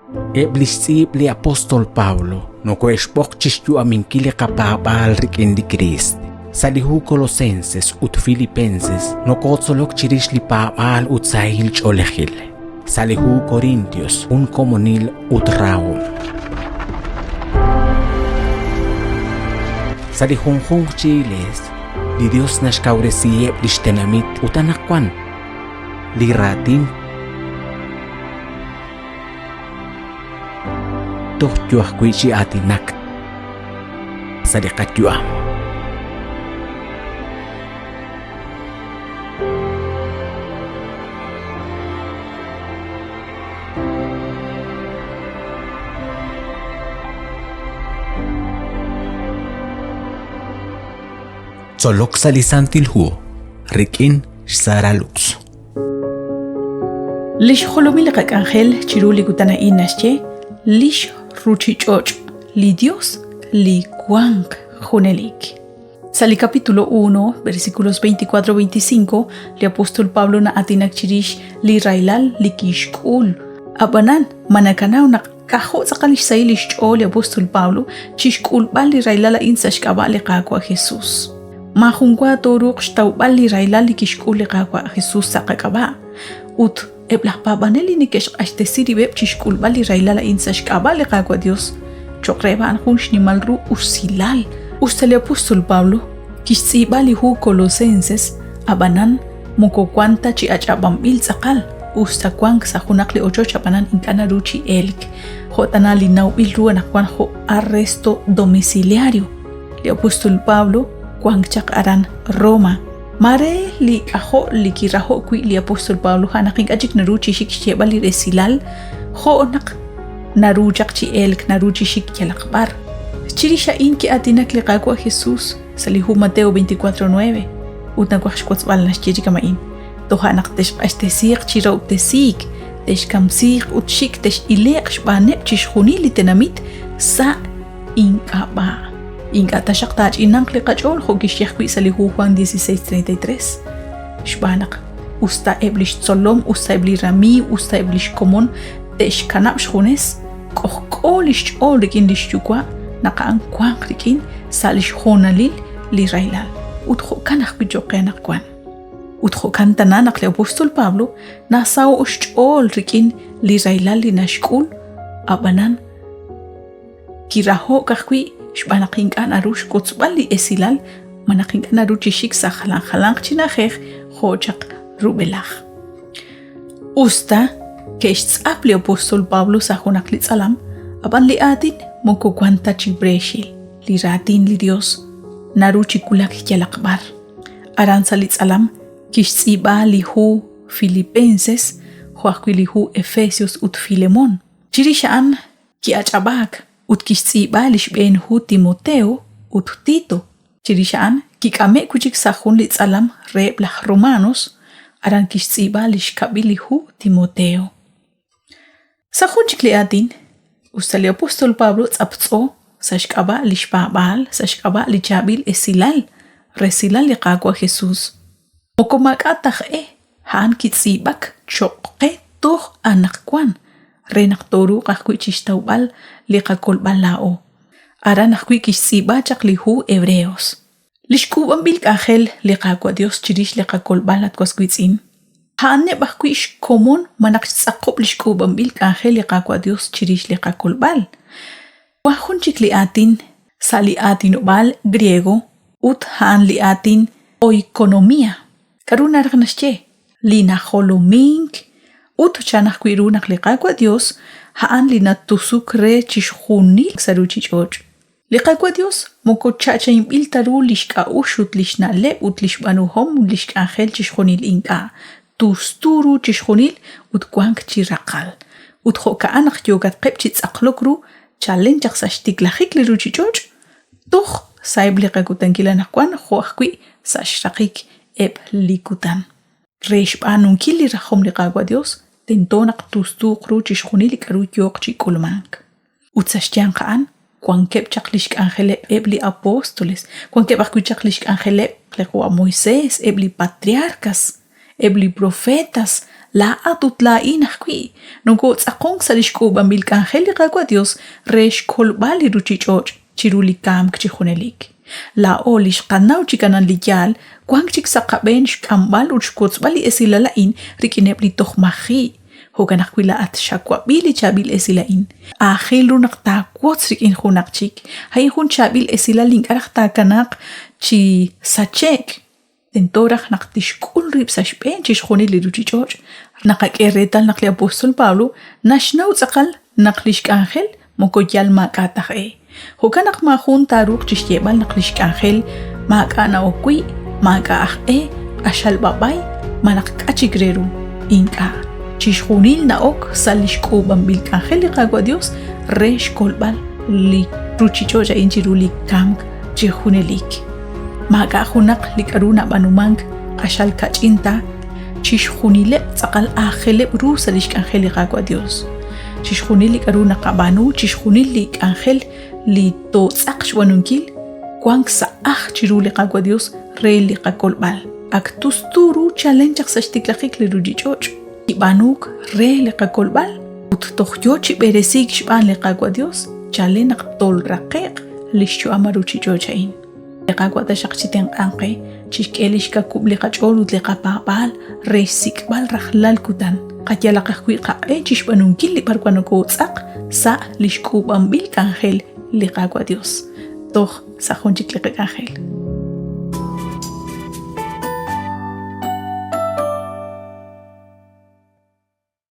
Eb' li xtz'iib' li apóstol Pablo nokohe'xb'oq chi xyu'aminkil li qapaab'aal rik'in li Kriist. Sa' li hu Colosenses ut Filipenses nokotzolok chirix li paab'aal ut sahil ch'oolejil. Sa' li hu Corintios jun komonil ut rahom. Sa' li junjunq chi iglees, li Dios naxkawresiheb' lix tenamit ut anaqwan li raatin toj yo ajwi' chi aatinak sa' li qayu'am. Tzolok sa' li Santil Hu rik'in xSara Lux. Li xjolomil li qak'anjel chiru li kutan a'in naxye lix ruchich'och' li Dios li wanq junelik. Sa' li capítulo 1, versículos 24-25, li apóstol Pablo na'aatinak chirix li rahilal li kixk'ul. Ab'anan, ma nakanaw naq k'ajo' tz'aqal li xsahil li xch'ool li apóstol Pablo chi xk'ulb'al li rahilal a'in sa' xk'ab'a' li Qaawa' Jesús? Maajunwa tooruuq xtawb'al li rahilal li kixk'ul li Qaawa' Jesús sa' qak'ab'a'. Ut eb' laj paab'anel li neke'xq'axtesi rib'eb' chi xk'ulb'al li rahilal a'in sa' xk'ab'a' li Qaawa' Dios, cho'q reheb' a'an jun xnimal ru usilal. Usta li apóstol Pablo kixtz'iib'a li hu Colosenses, ab'anan moko wank ta chi ach'ab'anb'il tz'aqal, usta wank sa' junaq li ochoch ab'anan ink'a' naru chi elk, jo' tana li nawb'il ru anaqwan jo' arresto domiciliario. Li apóstol Pablo wank chaq aran Roma. Maare li k'ajo' li kiraho'k wi' li apóstol Pablo a'an naq ink'a' chik naru chi xik xyeeb'al li resilal jo' naq naru chaq chi elk, naru chi xik yalaq b'ar. Chirix a'in ki'aatinak li Qaawa' Jesús sa' li hu Mateo 24:9 ut nawaj xwotzb'al naxye chi kama'in, Toja' naq texq'axtesiiq chi rahob'tesiik, texkamsiiq ut xik' tex'ile'q xb'aaneb' chixjunil li tenamit sa' ink'ab'a'. Ink'a' taxaq taach'inanq li qach'ool jo' kixye ajwi' sa' li hu Juan 16:33. Xb'aan naq usta eb' li xtzolom, usta eb' li ramiiw, usta eb' li xkomon te'xkanab' xjunes, k'ojk'o li xch'ool rik'in li xyuwa' naq a'an wanq rik'in sa' li xhoonalil li rahilal. Ut jo'kan ajwi' cho'q qe anaqwan. Ut jo'kan tana naq li apóstol Pablo nasaho'k xch'ool rik'in li rahilal li naxk'ul, ab'anan Kiraho'k ajwi' xb'aan naq ink'a' naru xwotzb'al li esilal malaj ink'a' naru chi xik sa' jalan jalanq chi na'ajej jo' chaq rub'elaj. Usta ke'xtz'ap li apóstol Pablo sa' junaq li tz'alam, ab'an li aatin moko wank ta chi preexil. Li raatin li Yos naru chi wulak yalaq b'ar. Aran sa' li tz'alam kixtz'iib'a li hu Filipenses jo' ajwi' li hu Efesios ut Filemón. Chirix a'an Ki'ach'ab'aak ut kixtz'iib'a li xb'een hu Timoteo ut Tito. Chirix a'an kik'ame'k wi' chik sa' jun li tz'alam reheb' laj Romanos, aran kixtz'iib'a li xkab'il li hu Timoteo. Sa' jun chik li aatin, usta li apóstol Pablo tz'aptz'o sa' xk'ab'a' li xpaab'aal, sa' xk'ab'a' li chaab'il esilal, resilal li Qaawa' Jesús, moko maak'a' ta aj e A'an kitz'iib'ak cho'q qe toj anaqwan re naq tooruuq ajwi' chi xtawb'al li qakolb'al laa'o. Aran ajwi' kixtz'iib'a chaq li hu Hebreos. Li xk'uub'anb'il k'anjel li Qaawa' Yos chirix li qakolb'al at was wiitz'in, a'aneb' ajwi' xkomon malaj xtz'aqob' li xk'uub'anb'il k'anjel li Qaawa' Yos chirix li qakolb'al. Wan jun chik li aatin sa' li aatinob'aal griego ut a'an li aatin oikonomia. K'aru naraj naxye? Li najolomink ut chan ajwi' ru naq li Qaawa' Yos a'an li natusuk re chixjunil sa' ruuchich'och'. Li Qaawa' Yos moko cha'cha'inb'il ta ru li xk'a'uxl ut li xna'leb' ut li xb'aanuhom ut li xk'anjel chixjunil ink'a', tustu ru chixjunil ut wank chi raqal. Ut jo'ka'an naq yookatqeb' chi tz'aqlok ru chalen chaq sa' xtiklajik li ruuchich'och' toj sa'eb' li qakutankil anaqwan jo' ajwi' sa' xraqik eb' li kutan. Re xb'aanunkil li rajom li Qaawa' Yos, tento naq tustuuq ru chixjunil li k'aru yooq chi k'ulmank. Ut sa' xyanq a'an wankeb' chaq li xk'anjeleb' eb' li apóstoles, wankeb' ajwi' chaq li xk'anjeleb' li qawa' Moisés, eb' li patriarcas, eb' li profetas, Laa'at ut laa'in ajwi' nokootz'aqonk sa' lix k'uub'anb'il k'anjel li Qaawa' Dios re xkolb'al li ruchich'och' chiru li kamk chi junelik. Laa'o li xqanaw chik anan li yaal, wank chik sa' qab'een xk'amb'al ut xwotzb'al li esilal a'in rik'ineb' li toj maji'. Jo'kan ajwi' laa'at xawab'i li chaab'il esil a'in. Aajel ru naq taawotz rik'in junaq chik. A'in jun chaab'il esilal li ink'a' raj taakanaaq chi sache'k. Tento raj naq tixk'ul rib' sa' xb'een chixjunil li ruuchich'och'. Naqak'e reetal naq li apóstol Pablo naxnaw tz'aqal naq li xk'anjel moko yal maak'a' ta aj e. Jo'kan naq maajun taaruuq chi xyeeb'al naq li xk'anjel maak'a' na'ok wi', maak'a' aj e, q'axal b'ab'ay malaj k'a' chik re ru. Ink'a'. Chixjunil na'ok sa' li xk'uub'anb'il k'anjel li Qaawa' Yos re xkolb'al li ruuchich'och' a'in chiru li kamk chi junelik. Maak'a' junaq li k'aru nab'aanumank q'axal kach'in ta, chixjunileb' tz'aqal aajeleb' ru sa' li xk'anjel li Qaawa' Yos. Chixjunil li k'aru naqab'aanu, chixjunil li k'anjel li tootz'aq xb'aanunkil, wank sa' aj chiru li Qaawa' Yos re li qakolb'al. Ak tustu ru chalen chaq sa' xtiklajik li ruuchich'och', kib'aanuuk re li qakolb'al ut toj yo chi b'eresiik xb'aan li Qaawa' Yos chalen naq tolraqe'q li xyu'am a ruuchich'och' a'in. Li Qaawa' taxaq chitenq'anq qe, chixk'e li xkawub' li qach'ool ut li qapaab'aal re xsik'b'al rajlal kutan. Qayalaq ajwi' qaq'e chi xb'aanunkil li b'arwan nokootz'aq sa' li xk'uub'anb'il k'anjel li Qaawa' Yos. Toj sa' jun chik li qak'anjel.